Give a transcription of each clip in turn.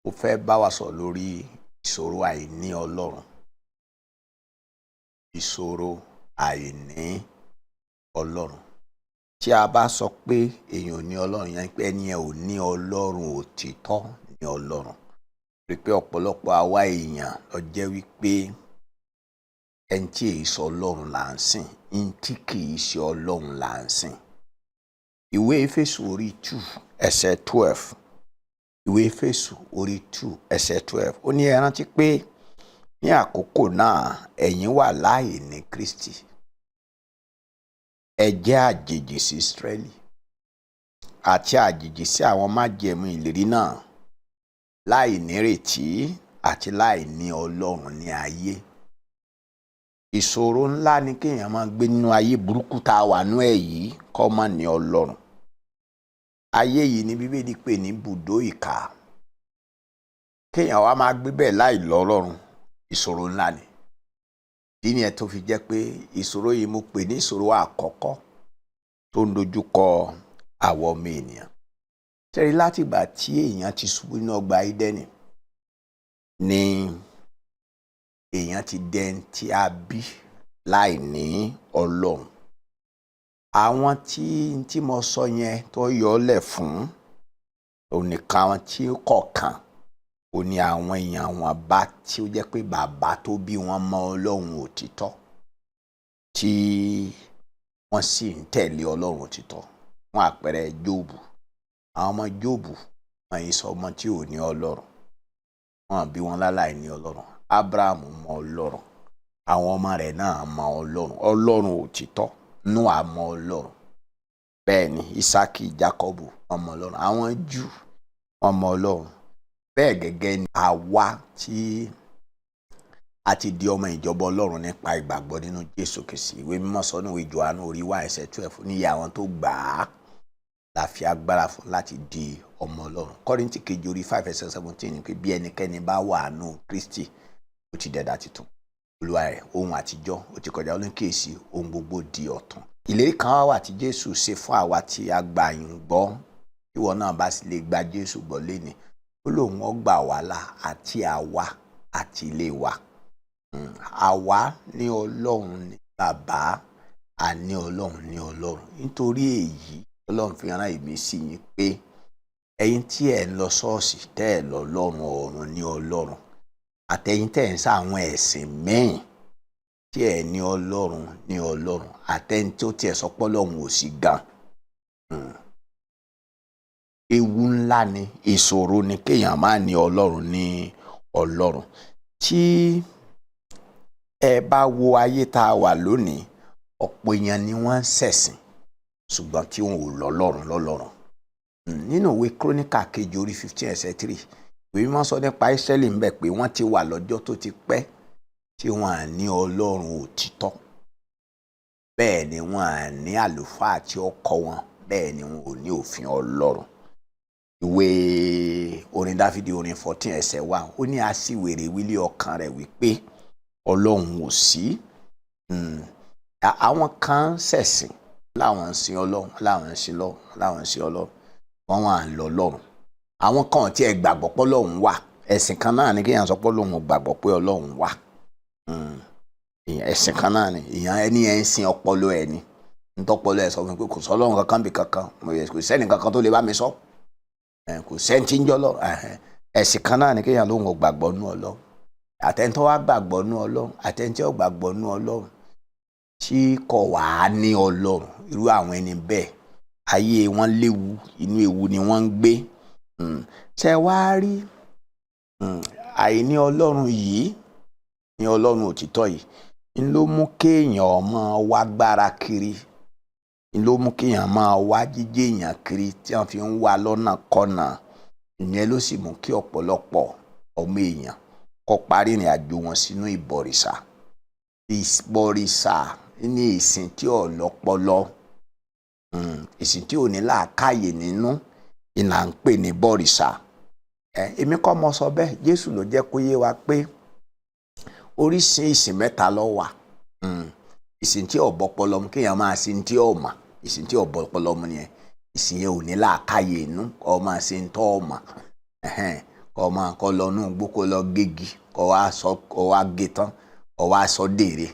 Mo fẹ́ bá wa sọ̀rọ̀ lórí ìṣòro àìní Ọlọ́run. Ìṣòro àìní Ọlọ́run. Tí a bá sọ pé èèyàn ò ní Ọlọ́run, yẹn pé ẹni yẹn ò ní Ọlọ́run òtítọ́ ní Ọlọ́run. Rí pé ọ̀pọ̀lọpọ̀ àwa èèyàn ló jẹ́ wípé ẹni tí èyí sọ Ọlọ́run là ń sìn, ẹni tí kì í ṣe Ọlọ́run là ń sìn. Ìwé Éfésù orí 2 ẹsẹ̀ 12. Ìwé Éfésù orí 2 ẹsẹ̀ 12. Ó ní, "Ẹ rántí pé ní àkókò náà, ẹ̀yin wà láì ní Kristi. Ẹ jẹ́ àjèjì sí Ísírẹ́lì àti àjèjì sí àwọn májẹ̀mú ìlérí náà, láì nírètí àti láì ní Ọlọ́run ní ayé." Ìṣòro ńlá ni kéèyàn máa gbé nínú ayé burúkú tá a wà nú ẹ̀ yìí, kó má ní Ọlọ́run. Ayé yìí ni Bíbélì pè ní bùdó ìkà. Kéèyàn wá máa gbé bẹ́ẹ̀ láì lọ́lọ́run, ìṣòro ńlá ni. Ìdí nìyẹn tó fi jẹ́ pé ìṣòro yìí mo pè ní ìṣòro àkọ́kọ́ tó ń dojú kọ àwọn ọmọ ènìyàn. Tẹ́rí, látìgbà tí èèyàn ti ṣubú nínú ọgbà Ídẹ́nì ni èèyàn ti dẹni tí a bí láì ní Ọlọ́run. Àwọn tí mo sọ yẹn tó yọ ọ́ lẹ̀ fún onìkan, àwọn tí kọ̀ọ̀kan ò ní, àwọn èèyàn wọn bá tí ó jẹ́ pé bàbá tó bí wọn mọ Ọlọ́run òtítọ́, tí wọ́n sì ń tẹ̀lé Ọlọ́run òtítọ́. Fún àpẹẹrẹ, Jóòbù. Àwọn ọmọ Jóòbù, wọn yìí sọ ọmọ tí ò ní Ọlọ́run, wọn bí wọn láláì ní Ọlọ́run. Abraham mọ Ọlọ́run, àwọn ọmọ rẹ̀ náà mọ Ọlọ́run, Ọlọ́run òtítọ́. Nóà mọ Ọlọ́run, bẹ́ẹ̀ ni Isaki, Jacob wọn mọ Ọlọ́run, àwọn Júù wọn mọ Ọlọ́run. Bẹ́ẹ̀ gẹ́gẹ́ ni àwa tí a ti di ọmọ ìjọba Ọlọ́run nípa ìgbàgbọ́ nínú Jésù Kristi. Ìwé Mímọ́ sọ nínú ìwé Jòhánù orí 1 ẹsẹ̀ 12 níyì, àwọn tó gbà á la fi agbára fún láti di ọmọ Ọlọ́run. Kọ́ríńtì kejì orí 5 ẹsẹ̀ 17 ni pé bí ẹnikẹ́ni bá wà nínú Kristi, ó ti dẹ̀dá tuntun. Olúwa rẹ̀, ohun àtijọ́ ó ti kọjá, ó ní kíyèsí, ohun gbogbo di ọ̀tun. Ìlérí kan wá wà tí Jésù ṣe fún àwa tí a gbà yín gbọ́. Ìwọ náà bá sì lè gba Jésù gbọ́ lénìí, ó lóun ó gbà wá là, àti àwa àti ilé wa. Àwa ní Ọlọ́run ní bàbá, àní Ọlọ́run ní Ọlọ́run. Nítorí èyí, Ọlọ́run fi rán èmi sí yín pé ẹ̀yin tí ẹ̀ ń lọ ṣọ́ọ̀ṣì, tẹ́ ẹ̀ lọ lọ́run ọ̀run ní Ọlọ́run, àtẹ̀yin tẹ́ ẹ̀ ń sá àwọn ẹ̀sìn mẹ́yìn tí ẹ̀ ní Ọlọ́run ní Ọlọ́run, àtẹ̀yin tí ó tiẹ̀ sọ pé Ọlọ́run ò sí gan. Ewu ńlá ni, ìṣòro ni kéèyàn má ní Ọlọ́run ní Ọlọ́run. Tí ẹ bá wo ayé tá a wà lónìí, ọ̀pọ̀ èèyàn ni wọ́n ń ṣẹ̀sìn, ṣùgbọ́n tí wọn ò lọ́lọ́run lọ́lọ́run. Nínú ìwé Kíróníkà kejì orí 15 ẹsẹ̀ 3, ìwé Mímọ́ sọ nípa Ísírẹ́lì ńbẹ̀ pé wọ́n ti wà lọ́jọ́ tó ti pẹ́ tí wọ́n à ní Ọlọ́run òtítọ́, bẹ́ẹ̀ ni wọ́n à ní àlùfáà tí ó kọ́ wọn, bẹ́ẹ̀ ni wọn ò ní òfin Ọlọ́run. Ìwé orin Dáfídì orin 14 ẹsẹ̀ 1, ó ní aṣiwèrè wílé ọkàn rẹ̀ wípé Ọlọ́run ò sí. Àwọn kan ń ṣẹ̀sìn, láwọn ń sin Ọlọ́run, láwọn ń sin lọ́run, láwọn ń sin Ọlọ́run, wọ́n wà ń lọ lọ́run. Àwọn kan tí ẹ gbàgbọ́ pé Ọlọ́run wà. Ẹ̀sìn kan náà ni kéèyàn sọ pé Ọlọ́run ò gbàgbọ́ pé Ọlọ́run wà. Ẹ̀sìn kan náà ni. Ìyẹn ẹni ẹ̀ ń sin ọpọlọ ẹ̀ ni, ntọ́pọlọ ẹ̀ sọ fún mi pé kò sọ Ọlọ́run kankan bí kankan, kò sẹ́ni kankan tó lè bá mi sọ, kò sẹ́ni tí ń jọ́ lọ. Ẹ̀sìn kan náà ni kéèyàn lóun ò gbàgbọ́ nú Ọlọ́run. Àtẹ̀ntọ́ wá gbàgbọ́ nú Ọlọ́run, àtẹ̀ntí ò gbàgbọ́ nú Ọlọ́run, tí kò wá ní Ọlọ́run, irú àwọn ẹni bẹ́ẹ̀, ayé wọn léwu, inú ewu ni wọ́n ń gbé. Ṣe wá rí àìní Ọlọ́run yìí ní Ọlọ́run òtítọ́ yìí ń ló mú kéèyàn máa wá gbára kiri, ń ló mú kéèyàn máa wá jíjẹ́ èèyàn kiri, tí wọ́n fi ń wá lọ́nà kọ́nà. Ìyẹn ló sì mú kí ọ̀pọ̀lọpọ̀ ọmọ èèyàn kó parí ìrìn àjò wọn sínú ìbọ̀rìṣà. Ìbọ̀rìṣà ní ìsìn tí ò lọ́pọlọ, ìsìn tí ò ní làákàyè nínú ìlà ń pè ní bọ̀rìṣà. Èmi kọ́ mo sọ bẹ́ẹ̀, Jésù ló jẹ́ kó yé wa pé oríṣi ìsìn mẹ́ta ló wà. Ìsìn tí ò bọ́pọlọ mu, kéèyàn máa sin tí ò mọ̀, ìsìn tí ò bọ́pọlọ mu nìyẹn. Ìsìn yẹn ò ní làákàyè inú, kó máa sin tó mọ̀. Kọ́ máa kọ́ lọ nú igbó, kó lọ gégi, kọ́ wá sọ, kọ́ wá gé tán, kọ́ wá sọ dèrè,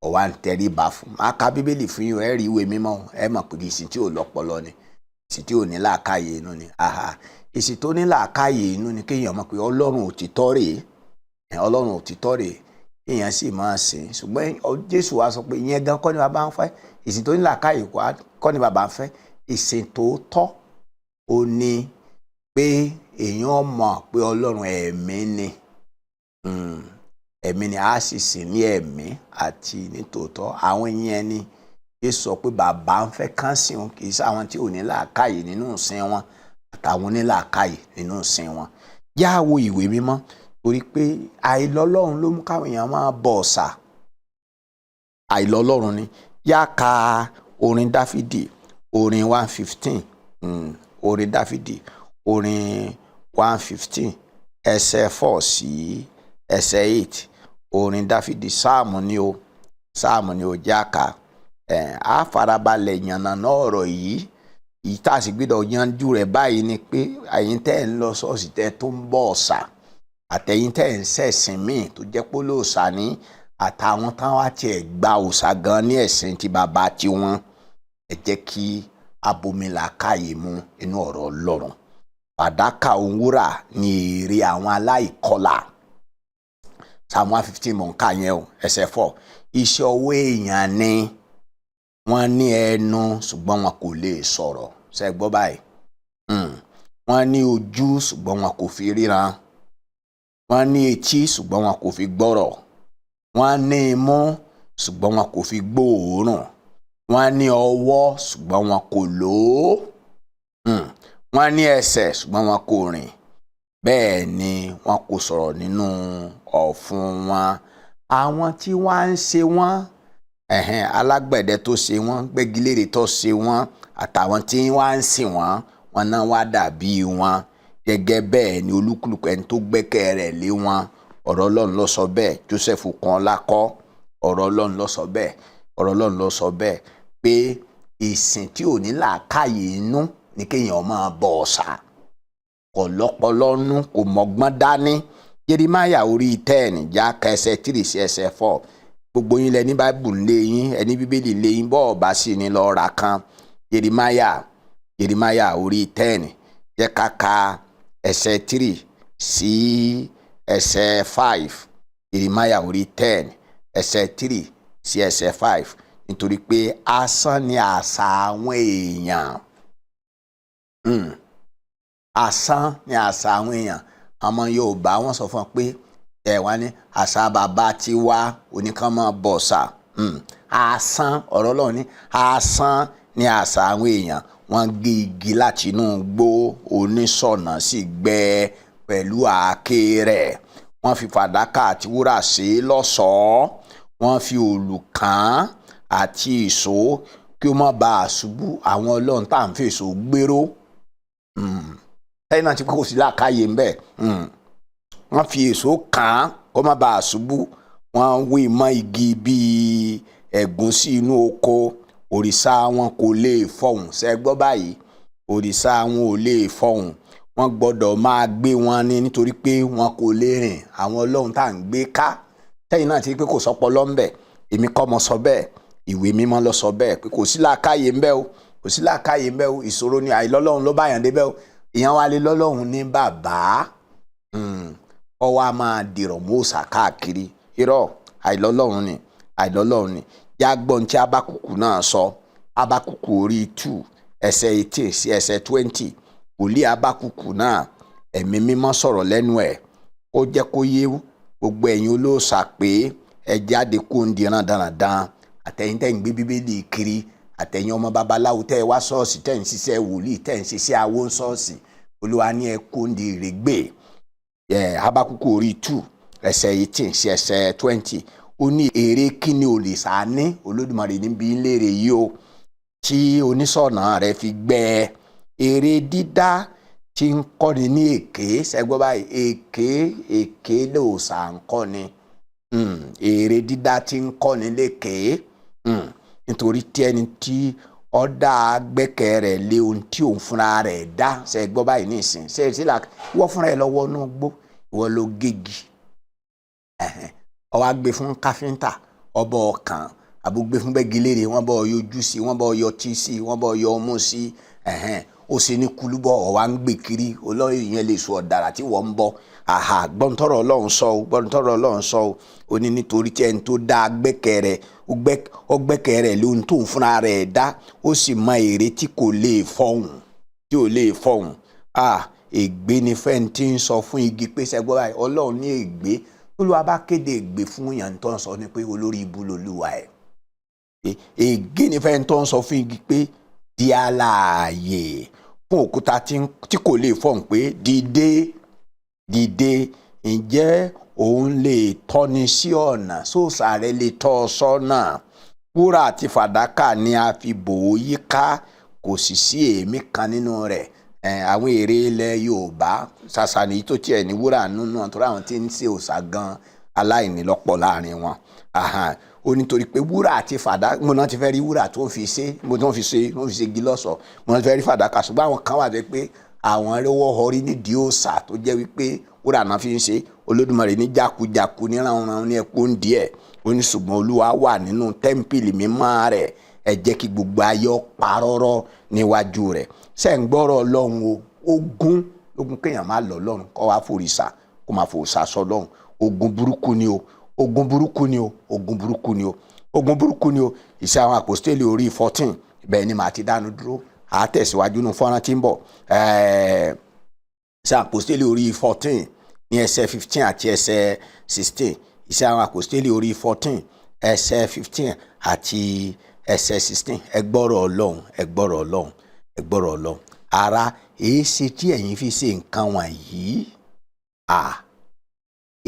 kọ́ wá ń tẹríba fún. Máa ka Bíbélì fún yín, ẹ rí ìwé mímọ́, ẹ mọ̀ pé ìsìn tí ò lọ́pọlọ ni, ìsìn tí ò ní làákàyè inú ni. Ìsìn tó ní làákàyè inú ni kéèyàn mọ̀ pé Ọlọ́run òtítọ́ rèé, Ọlọ́run òtítọ́ rèé, kéèyàn sì máa sìn. Ṣùgbọ́n Jésù wá sọ pé ìyẹn gan kọ́ ni bàbá ń fẹ́. Ìsìn tó ní làákàyè kọ́ ni bàbá ń fẹ́. Ìsìn tòótọ́ ó ní pé èèyàn mọ̀ pé Ọlọ́run ẹ̀mí ni, ẹ̀mí ni, a sì sìn ní ẹ̀mí àti ní tòótọ́. Àwọn yẹn ni Jésù sọ pé bàbá ń fẹ́ kán sìn òun, kì í sáwọn tí ò ní làákàyè nínú ìsìn wọn àtàwọn onílàákàyè nínú ìsìn wọn. Yá wo ìwé mímọ́, torí pé àìlọ́lọ́run ló mú káwọn èèyàn máa bọ ọ̀sà. Àìlọ́lọ́run ni. Yá ka orin Dáfídì, orin 115, orin Dáfídì, orin 115, ẹsẹ̀ 4 sí ẹsẹ̀ 8. Orin Dáfídì, sáàmù ni o, sáàmù ni o. Jáka ẹ̀ á farabalẹ̀ yànnàná ọ̀rọ̀ yìí. Èyí tá a sì gbọ́dọ̀ yanjú rẹ̀ báyìí ni pé ẹ̀yin tẹ́ ẹ̀ ń lọ ṣọ́ọ̀ṣì tẹ́ tó ń bọ̀ ọ̀sà, àtẹ̀yin tẹ́ ẹ̀ ń ṣẹ̀sìn míì tó jẹ́ pé olóòṣà ní, àtàwọn táwọn á tiẹ̀ gba òòṣà gan ní ẹ̀sìn ti bàbá tiwọn, ẹ jẹ́ kí abomilàkàyè mu inú ọ̀rọ̀ Ọlọ́run. Fàdákà òun wúrà ní èrè àwọn aláìkọlà. Psalm 115 mọ̀ ń kà yẹn o, ẹsẹ̀ 4. Iṣẹ́ ọwọ́ èèyàn ni. Wọ́n ní ẹnu, ṣùgbọ́n wọn kò lè sọ̀rọ̀. Ṣe gbọ́ báyìí? Wọ́n ní ojú, ṣùgbọ́n wọn kò fi ríran. Wọ́n ní etí, ṣùgbọ́n wọn kò fi gbọ́rọ̀. Wọ́n ní imú, ṣùgbọ́n wọn kò fi gbóòórùn. Wọ́n ní ọwọ́, ṣùgbọ́n wọn kò lò ó. Wọ́n ní ẹsẹ̀, ṣùgbọ́n wọn kò rìn. Bẹ́ẹ̀ ni wọn kò sọ̀rọ̀ nínú ọ̀fun wọn. Àwọn tí wọ́n ń ṣe wọ́n, ẹ̀hẹ́n, alágbẹ̀dẹ tó ṣe wọ́n, gbẹ́gilére tó ṣe wọ́n, àtàwọn tí wọ́n ń sìn wọ́n, wọn náà wá dàbí wọn. Gẹ́gẹ́ bẹ́ẹ̀ ni olúkúlùkù ẹni tó gbẹ́kẹ̀ rẹ̀ lé wọn. Ọ̀rọ̀ Ọlọ́run ló sọ bẹ́ẹ̀. Joseph kan lákọ́. Ọ̀rọ̀ Ọlọ́run ló sọ bẹ́ẹ̀. Ọ̀rọ̀ Ọlọ́run ló sọ bẹ́ẹ̀ pé ìsìn tí ò ní làákàyè inú ni kéèyàn máa bọ ọ̀sà. Kò lọ́pọlọ nú, kò mọ̀gbọ́n dání. Jeremáyà orí 10, já ka ẹsẹ̀ 3 sí ẹsẹ̀ 4. Gbogbo yín lẹ ní Báìbù ńlé yín, ẹní Bíbélì lé yín, bọ́ọ̀ bá sì ní lọ́ọ́ ra kan. Jeremáyà orí 10, jẹ́ ká ka ẹsẹ̀ 3 sí ẹsẹ̀ 5. Jeremáyà orí 10, ẹsẹ̀ 3 sí ẹsẹ̀ 5. Nítorí pé asán ni àṣà àwọn èèyàn. Asán ni àṣà àwọn èèyàn. Àmọ́ Yorùbá, wọ́n sọ fún ọ pé ẹ wá ní àṣà bàbá tiwa oníkan máa bọ̀ ṣà. Asán, ọ̀rọ̀ Ọlọ́run ní asán ni àṣà àwọn èèyàn. Wọ́n gé igi láti inú igbó, oníṣọ̀nà sì gbẹ́ pẹ̀lú àáké rẹ̀. Wọ́n fi fàdákà àti wúrà ṣe é lọ́ṣọ̀ọ́. Wọ́n fi òòlù kàn án àti ìṣó kí ó má bàa ṣubú. Àwọn ọlọ́run tá à ń fèsò gbéró lẹ́yìn náà tí kò sí làákàyè ń bẹ̀. Wọ́n fi èso kàn án kó má bàa ṣubú. Wọ́n wé mọ́ igi bíi ẹ̀gún sí inú oko. Òrìṣà wọn kò lè fọhùn. Ṣe gbọ́ báyìí? Òrìṣà wọn ò lè fọhùn. Wọ́n gbọ́dọ̀ máa gbé wọn ní nítorí pé wọn kò lè rìn. Àwọn ọlọ́run tá à ń gbé ká tẹ́yìn náà ti pé kò sọpọlọ ń bẹ̀. Èmi kọ́ mo sọ bẹ́ẹ̀, ìwé mímọ́ ló sọ bẹ́ẹ̀ pé kò sí làákàyè ń bẹ̀ o, kò sí làákàyè ń bẹ̀ o. Ìṣòro ni àìlọ́lọ́run ló báyàn débẹ̀ o. Ìyẹn wá lé lọ́lọ́run ní bàbá kọ́ wa máa dìrọ̀ mọ́ òòṣà káàkiri. Irọ́, àìlọ́lọ́run ni, àìlọ́lọ́run ni. Jágbọ́n tí Abákùkù náà sọ. Abákùkù orí 2, ẹsẹ̀ 18 sí ẹsẹ̀ 20. Wòlíì Abákùkù náà, ẹ̀mí mímọ́ sọ̀rọ̀ lẹ́nu ẹ̀. Ó jẹ́ kó yé gbogbo ẹ̀yin olóòṣà pé ẹ jáde kó ń di rándanràndan, àtẹ̀yin tẹ́ ń gbé Bíbélì kiri, àtẹ̀yin ọmọ babaláwo tẹ́ ẹ wá ṣọ́ọ̀ṣì, tẹ́ ń ṣiṣẹ́ wòlíì, tẹ́ ń ṣiṣẹ́ awo ń ṣọ́ọ̀ṣì. Olúwa ní ẹ kó ń di ìrègbè. Habakuku orí 2, ẹsẹ̀ 18 sí ẹsẹ̀ 20. Ó ní èrè kí ni òrìṣà ní? Olódùmarè níbi léèrè yìí o, tí oníṣọ̀nà rẹ̀ fi gbẹ́ èrè dídá tí ń kọ́ni ní èké. Ṣẹ́gbọ́n báyìí? Èké, èké lòòṣà ń kọ́ni. Èrè dídá tí ń kọ́ni lékè. Nítorí tí ẹni tí Ọ̀dà gbẹ́kẹ̀ rẹ̀ lé ohun tí òun fúnra rẹ̀ dá. Ṣe gbọ́ báyìí ní ìsìn? Ṣe é sílà wọ́n fúnra ẹ̀ lọ́wọ́ inú gbó, ìwọ ló gégi, ó wá gbé fún káfíńtà, ọbọ̀ ọ̀kan àbúgbé fún gbẹ́gilére, wọ́n bọ̀ yọjú sí, wọ́n bọ̀ yọ tí sí, wọ́n bọ̀ yọ ọmú sí, ó ṣe ní kulúbọ̀, ọ̀wá ń gbé kiri olóyè yẹn lè sọ ọ̀dàrà tí wọ́n ń bọ̀. Àhà, gbọ́ntọ́rọ̀ Ọlọ́run sọ o, gbọ́ntọ́rọ̀ Ọlọ́run sọ o. Ó ní nítorí tí ẹni tó dá gbẹ́kẹ̀ rẹ̀ ó gbẹ́kẹ̀ rẹ̀ lóhun tó ń fúnra rẹ̀ dá, ó sì mọ ère tí kò lè fọhùn, tí ò lè fọhùn. Ah, ègbé ni fẹ́ni tí ń sọ fún igi pé, ṣẹgbọ́n báyìí? Ọlọ́run ní ègbé. Olúwa bá kéde ègbé fún yàn, tó ń sọ ni pé olórí ibu lolúwa ẹ̀. Ègbé ni fẹ́ni tó ń sọ fún igi pé di alààyè, fún òkúta tí kò lè fọhùn pé dìde, dìde. Ǹjẹ́ òun lè tọ́ni sí ọ̀nà? Sóòsà rẹ lè tọ́ ọ sọ́nà? Wúrà àti fàdákà ni a fi bò ó yíká, kò sì sí èémí kan nínú rẹ̀. Àwọn ère ilẹ̀ Yorùbá ṣàṣà nìyí tó tiẹ̀ ní wúrà nínú, torí àwọn tí ń ṣe òòṣà gan aláìní lọ́pọ̀ láàrin wọn. Ó nítorí pé wúrà àti fàdákà, mo náà ti fẹ́ rí wúrà tó ń fi ṣe, mo tó ń fi ṣe, tó ń fi ṣe igi lọ́ṣọ̀ọ́, mo náà ti fẹ́ rí fàdákà. Ṣùgbọ́n àwọn kan wà tó pé àwọn rówó họrí nídìí òòṣà tó jẹ́ wípé wúrà náà fi ń ṣe. Olódùmarè ní jákujàku ní ránran ní ẹkún díẹ̀. Ó ní ṣùgbọ́n Olúwa wà nínú tẹ́ḿpìlì mímọ́ rẹ̀, ẹ jẹ́ kí gbogbo ayé parọ́rọ́ níwájú rẹ̀. Ṣe ń gbọ́rọ̀ Ọlọ́run o? Ogun ogun kéèyàn má lọ Ọlọ́run, kó wá fòrìṣà, kó máa fòrìṣà sọ Ọlọ́run. Ogun burúkú ni o, ogun burúkú ni o, ogun burúkú ni o, ogun burúkú ni o. Ìṣe Àwọn Àpòstélì orí 14, bẹ́ẹ̀ ni màá ti dánu dúró. Àá tẹ̀síwájú nínú fọ́nrán tí ń bọ̀. Ìṣe Àpòstélì orí 14 ní ẹsẹ̀ 15 àti ẹsẹ̀ 16. Ìṣe Àwọn Àpòstélì orí 14, ẹsẹ̀ 15 àti ẹsẹ̀ 16. Ẹ gbọ́rọ̀ Ọlọ́run, ẹ gbọ́rọ̀ Ọlọ́run, ẹ gbọ́rọ̀ Ọlọ́run. Ara, èé ṣe tí ẹ̀yin fi ṣe nǹkan wọ̀nyí? À,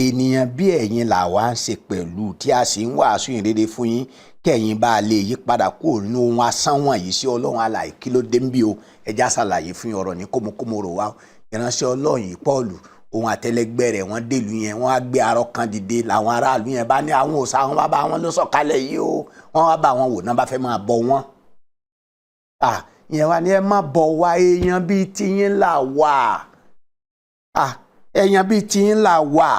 ènìyàn bí ẹ̀yin làwa ń ṣe pẹ̀lú, tí a sì ń wàásù ìrere fún yín kí ẹ̀yin bá lè yí padà kúrò nínú ohun asán wọ̀nyí sí Ọlọ́run alààyè. Kí ló dé ń bí o? Ẹja ṣàlàyé fún ọ̀rọ̀ ní kómokómo rò wá. Ìránṣẹ́ Ọlọ́run yìí, Pọ́ọ̀lù, òun àtẹlẹgbẹ́ rẹ̀, wọ́n dèlú yẹn, wọ́n á gbé arọ kan dìde. Làwọn aráàlú yẹn bá ní àwọn òòṣà àwọn bàbá wọn ló sọ̀kalẹ̀ yìí o. Wọ́n wá bá wọn wò náà, bá fẹ́ máa bọ wọ́n. À, ìyẹn wá ní ẹ má bọ̀ wá, èèyàn bíi tiyín là wà. À, èèyàn bíi tiyín là wà,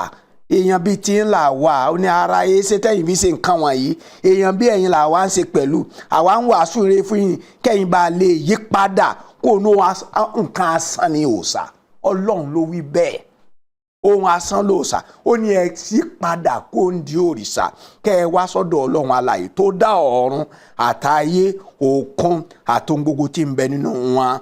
èèyàn bíi tiyín là wà. Ó ní ara yìí ṣe tẹ́yìn fi ṣe nǹkan wọ̀nyí? Èèyàn bí ẹ̀yin là wá ń ṣe pẹ̀lú. Àwa ń wàásù rere fún yín kẹ́yìn bá lè yí padà kó ní nǹkan asán ni òòṣà. Ọlọ́run ló wí bẹ́ẹ̀, ohun asán lòòṣà. Ó ní ẹ yí padà kó ń di òrìṣà, kẹ́ ẹ wá sọ́dọ̀ Ọlọ́run alààyè tó dá ọ̀run àtayé, òkun àtohun gbogbo tí ń bẹ nínú wọn.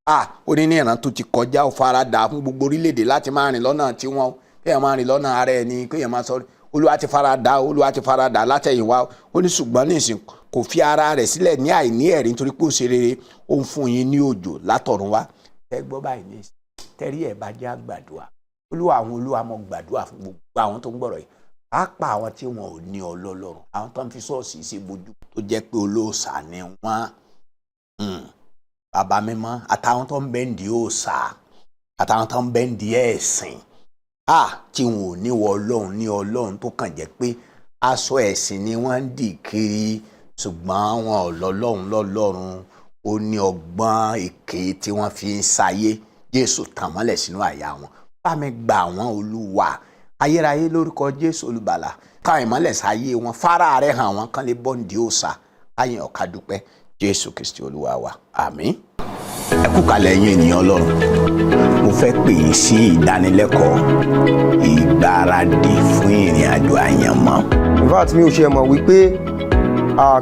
Ah, ó ní ní ìran tó ti kọjá, ó fara dà fún gbogbo orílẹ̀-èdè láti máa rìn lọ́nà tí wọ́n, kéèyàn máa rìn lọ́nà ara ẹni, kéèyàn máa sọ Olúwa ti fara dà, Olúwa ti fara dà látẹ̀yìnwá. Ó ní ṣùgbọ́n nísìn kò fi ara rẹ̀ sílẹ̀ ní àìní ẹ̀rí, nítorí pé ó ṣe rere, ó ń fún yín ní òjò látọ̀run wá. Ẹ gbọ́ báyìí ní tẹ́rí ẹ̀ bá jẹ́ àgbàdua. Olúwa àwọn olúwa, mo gbàdúrà fún gbogbo àwọn tó ń gbọ́rọ̀ yìí, pàápàá àwọn tí wọn ò ní Ọlọ́run, àwọn tó ń fi ṣọ́ọ̀ṣì ṣe bójú, tó jẹ́ pé olóòṣà ni wọ́n. Bàbá mímọ́, àtàwọn tó ń bẹ ń di òòṣà, àtàwọn tó ń bẹ ń di ẹ̀sìn, tí wọn ò ní wọ Ọlọ́run ní Ọlọ́run, tó kàn jẹ́ pé aṣọ ẹ̀sìn ni wọ́n ń dì kiri, ṣùgbọ́n wọn ò lọ́lọ́run lọ́lọ́run. Ó ní ọgbọ́n èké tí wọ́n fi ń ṣayé. Jésù, tàn mọ́lẹ̀ sínú àyà wọn, bá mi gbà wọ́n. Olúwa ayérayé, lórúkọ Jésù Olùgbàlà, ká ìmọ́lẹ̀ sáyé wọn, fara rẹ̀ hàn wọ́n, kán lè bọ́ǹdì òòṣà káyìn ọ̀ka dúpẹ́. Jésù Kristi Olúwa wa, àmín. Ẹ kú kalẹ̀, ẹ̀yin ènìyàn Ọlọ́run. Mo fẹ́ pè yín sí ìdánilẹ́kọ̀ọ́ ìgbáradì fún ìrìn àjò àyànmọ́. In fact, mi ò ṣe mọ̀ wípé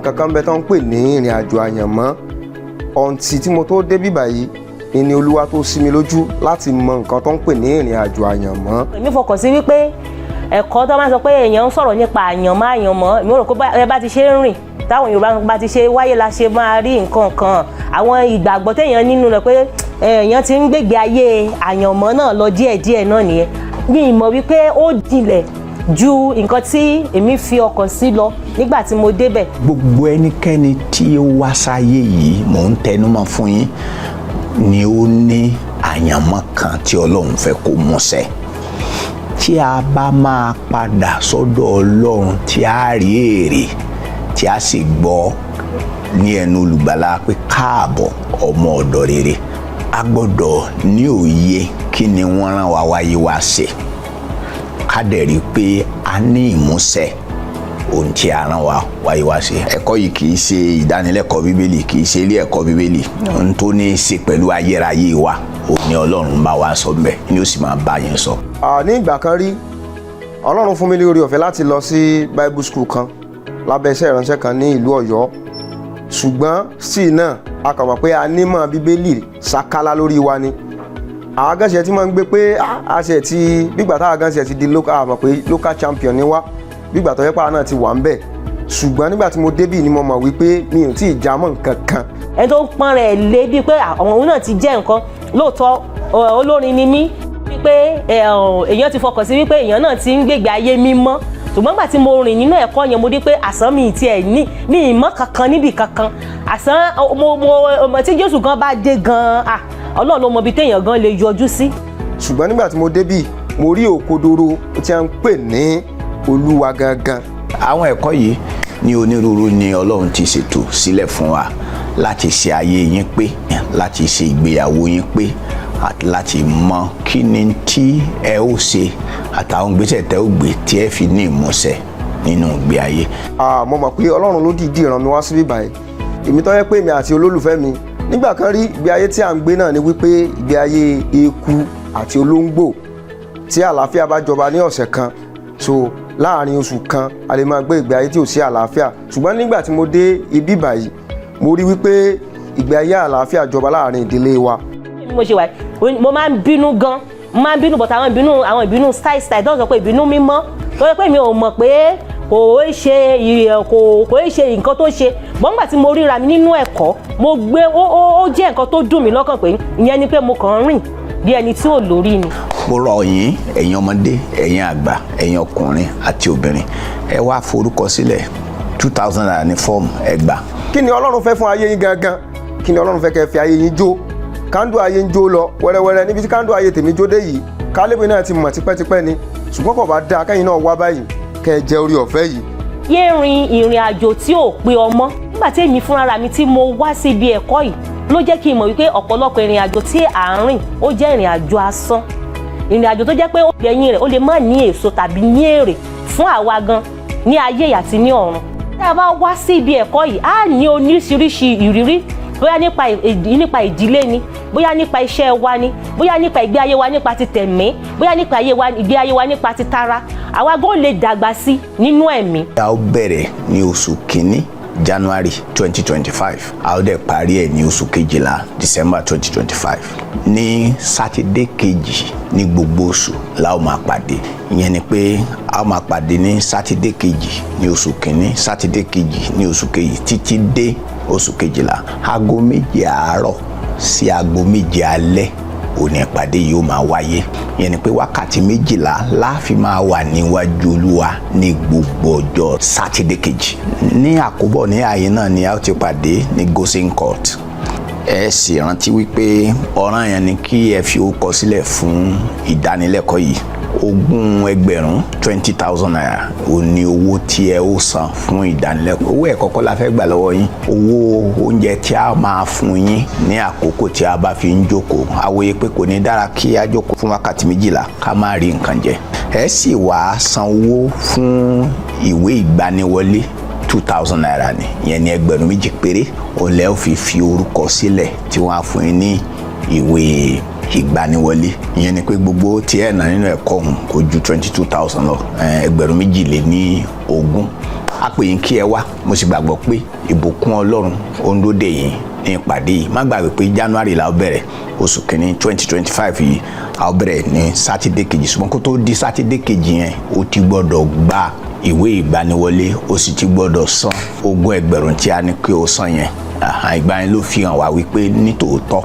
kankan bẹ tó ń pè ní ìrìn àjò àyànmọ́ until tí mo tó dé bíbà yìí ni Olúwa tó ṣí mi lójú láti mọ nǹkan tó ń pè ní ìrìn àjò àyànmọ́. Èmi fọkàn sí wípé ẹ̀kọ́ tó máa ń sọ pé èèyàn ń sọ̀rọ̀ nípa àyànmọ́, àyànmọ́, èmi rò pé ẹ bá ti ṣe ń rìn, táwọn Yorùbá bá ti ṣe wáyé la ṣe máa rí nǹkan kan. Àwọn ìgbàgbọ́ téèyàn nínú rẹ̀ pé èèyàn ti ń gbègbè ayé àyànmọ́ náà lọ díẹ̀díẹ̀ náà nìyẹn. Mi ì mọ̀ wípé ó jinlẹ̀ ju nǹkan tí èmi fi ọkàn sí lọ nígbà tí mo débẹ̀. Gbogbo ẹnikẹ́ni tí ó wá sáyé yìí, mò ń tẹnumọ́ fún yín, ni ó ní àyànmọ́ kan tí Ọlọ́run fẹ́ kó múṣẹ. Tí a bá máa padà sọ́dọ̀ Ọlọ́run, tí a rí èrè, tí a sì gbọ́. Ní ẹnu olùgbàlà pé, "Káàbọ̀, ọmọ ọ̀dọ̀ rere." A gbọ́dọ̀ ní òye kí ni wọ́n rán wa wáyé wá ṣe, ká dẹ̀ rí i pé a ní ìmúṣẹ ohun tí a rán wa wáyé wá ṣe. Ẹ̀kọ́ yìí kì í ṣe ìdánilẹ́kọ̀ọ́ Bíbélì, kì í ṣe ilé ẹ̀kọ́ Bíbélì. Ohun tó ní í ṣe pẹ̀lú ayérayé wa òun ni Ọlọ́run bá wa sọ mbẹ́, ni ó sì máa bá yẹn sọ. Ní ìgbà kan rí, Ọlọ́run fún mi ní oore ọ̀fẹ́ láti lọ sí Bible school kan lábẹ́ iṣẹ́ ìránṣẹ́ kan ní ìlú Ọ̀yọ́. Ṣùgbọ́n sí náà, a kàn mọ̀ pé a nímọ̀ Bíbélì ṣàkálá lórí wa ni. Àwọn agánṣe tí máa ń gbé pé a ṣe ti bígbà táwọn agánṣe ti di local, a mọ̀ pé local champion ni wá, bígbà tó yẹ pé àwọn náà ti wà ń bẹ̀. Ṣùgbọ́n nígbà tí mo débì ni mo mọ̀ wípé mi ò tí ì já mọ́ nǹkan kan. Ẹni tó ń pọ́n rẹ̀ lé bíi pé àwọn òun náà ti jẹ́ nǹkan lóòótọ́, olórin ni mí, wípé èèyàn ti fọkàn sí wípé èèyàn náà ti ń gbègbè ayé mímọ́. Ṣùgbọ́n nígbà tí mo rìn nínú ẹ̀kọ́ yẹn, mo rí pé àsán mi tiẹ̀ ní mi ìmọ̀ kankan níbì kankan. Àsán mo tí Jésù gan bá dé gan, ah, Ọlọ́run ló mọ ibi téèyàn gan lè yọjú sí. Ṣùgbọ́n nígbà tí mo débì, mo rí òkodoro tí a ń pè ní Olúwa gangan. Àwọn ẹ̀kọ́ yìí ní onírúurú ni Ọlọ́run ti ṣètò sílẹ̀ fún wa láti ṣe ayé yín pé, láti ṣe ìgbéyàwó yín pé, àti láti mọ kí ni tí ẹ ó ṣe àtàwọn ìgbésẹ̀ tẹ́ ó gbé tí ẹ fi ní ìmúṣẹ nínú ìgbé ayé. Mo mọ̀ pé Ọlọ́run ló dìídì rán mi wá síbí báyìí. Èmi tó yẹ pé èmi àti olólùfẹ́ mi nígbà kan rí, ìgbé ayé tí à ń gbé náà ni wípé ìgbé ayé eku àti olóńgbò. Tí àlàáfíà bá jọba ní ọ̀sẹ̀ kan, so láàrin oṣù kan, a lè máa gbé ìgbé ayé tí ò sí àlàáfíà. Ṣùgbọ́n nígbà tí mo dé ibi báyìí, mo rí wípé ìgbé ayé àlàáfíà jọba láàrin ìdílé wa. Bí mo ṣe wà, mo máa ń bínú gan, mo máa ń bínú, but àwọn ìbínú style style tó ń sọ pé ìbínú mímọ́, tó yẹ pé mi ò mọ̀ pé kò í ṣe kò í ṣe nǹkan tó ṣe bọ́n. Nígbà tí mo ríra mi nínú ẹ̀kọ́, mo gbé ó jẹ́ nǹkan tó dùn mí lọ́kàn pé ìyẹn ni pé mo kàn ń rìn bí ẹni tí ò lórí ni. Mo rọ̀ yín, ẹ̀yin ọmọdé, ẹ̀yin àgbà, ẹ̀yin ọkùnrin àti obìnrin, ẹ wá forúkọ sílẹ̀. ₦2,000 ní fọ́ọ̀mù, ẹ gbà. Kí ni Ọlọ́run fẹ́ fún ayé yín gangan? Kí ni Ọlọ́run fẹ́ kẹ́ fi ayé yín jó? Kándù ayé ń jó lọ wẹ́rẹ́wẹ́rẹ́ níbi tí kándù ayé tèmi jó dé yìí, kálébù náà ti mọ̀ tipẹ́tipẹ́ ni. Ṣùgbọ́n kò bá dáa kẹ́yìn náà wá báyìí, kẹ́ ẹ jẹ orí ọ̀fẹ́ yìí. Yé rin ìrìn àjò tí ò pé ọmọ. Nígbà tí èmi fúnra mi tí mo wá sí ibi ẹ̀kọ́ yìí ló jẹ́ kí n mọ̀ wípé ọ̀pọ̀lọpọ̀ ìrìn àjò tí à ń rìn, ó jẹ́ ìrìn àjò asán, ìrìn àjò tó jẹ́ pé ẹ̀yìn rẹ̀ ó lè má ní èso tàbí ní èrè fún àwa gan ní ayé àti ní ọ̀run. Tí a bá wá sí ibi ẹ̀kọ́ yìí, á ní oríṣiríṣi ìrírí, bóyá nípa ìdílé ni, bóyá nípa iṣẹ́ wa ni, bóyá nípa ìgbé ayé wa nípa ti tẹ̀mí, bóyá nípa ayé wa, ìgbé ayé wa nípa ti tara, àwa gan lè dàgbà sí nínú ẹ̀mí. A ó bẹ̀rẹ̀ ní oṣù kínní, January 2025, a ó dẹ̀ parí ẹ̀ ní oṣù kejìlá, December 2025. Ní Sátidé kejì ní gbogbo oṣù la ó máa pàdé. Ìyẹn ni pé a ó máa pàdé ní Sátidé kejì ní oṣù kínní, Sátidé kejì ní oṣù kejì, títí dé oṣù kejìlá. Aago 7 àárọ̀ sí aago 7 alẹ́ òní ìpàdé yìí ó máa wáyé. Ìyẹn ni pé wákàtí 12 la fi máa wà níwájú Olúwa ní gbogbo ọjọ́ Sátidé kejì. Ní àkóbọ̀ ní ààyè náà ni a ó ti pàdé ní Gosen Court. Ẹ sì rántí wípé ọ̀ràn yẹn ni kí ẹ fi orúkọ sílẹ̀ fún ìdánilẹ́kọ̀ọ́ yìí. 20,000, ₦20,000 ò ní owó tí ẹ ó san fún ìdánilẹ́kọ̀ọ́. Owó ẹ̀kọ́ kọ́ la fẹ́ gbà lọ́wọ́ yín. Owó oúnjẹ tí a máa fún yín ní àkókò tí a bá fi ń jókòó. Àwòye pé kò ní dára kí a jókòó fún wákàtí 12 ká má rí nǹkan jẹ. Ẹ sì wá san owó fún ìwé ìgbaniwọlé, ₦2,000 ni. Ìyẹn ní 2,000 péré òun lẹ́ ò fi orúkọ sílẹ̀ tí wọ́n á fún yín ní ìwé ìgbaniwọlé. Ìyẹn ni pé gbogbo tí ẹ̀ ná nínú ẹ̀kọ́ ọ̀hún kò ju 22,000 lọ, 22,000. A pè yín kí ẹ wá. Mo sì gbàgbọ́ pé ìbùkún Ọlọ́run ó ń dóde yín ní ìpàdé yìí. Má gbàgbé pé January la ó bẹ̀rẹ̀, oṣù kìíní 2025 yìí. A ó bẹ̀rẹ̀ ní Sátidé kejì, ṣùgbọ́n kó tó di Sátidé kejì yẹn, o ti gbọ́dọ̀ gba ìwé ìgbaniwọlé, o sì ti gbọ́dọ̀ san 20,000 tí a ní kí o san yẹn. Ìgbà yẹn ló fi hàn wá wípé nítòótọ́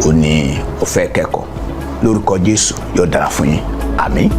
o ní o fẹ́ kẹ́kọ̀ọ́. Lórúkọ Jésù, yóò dára fún yín. Àmín.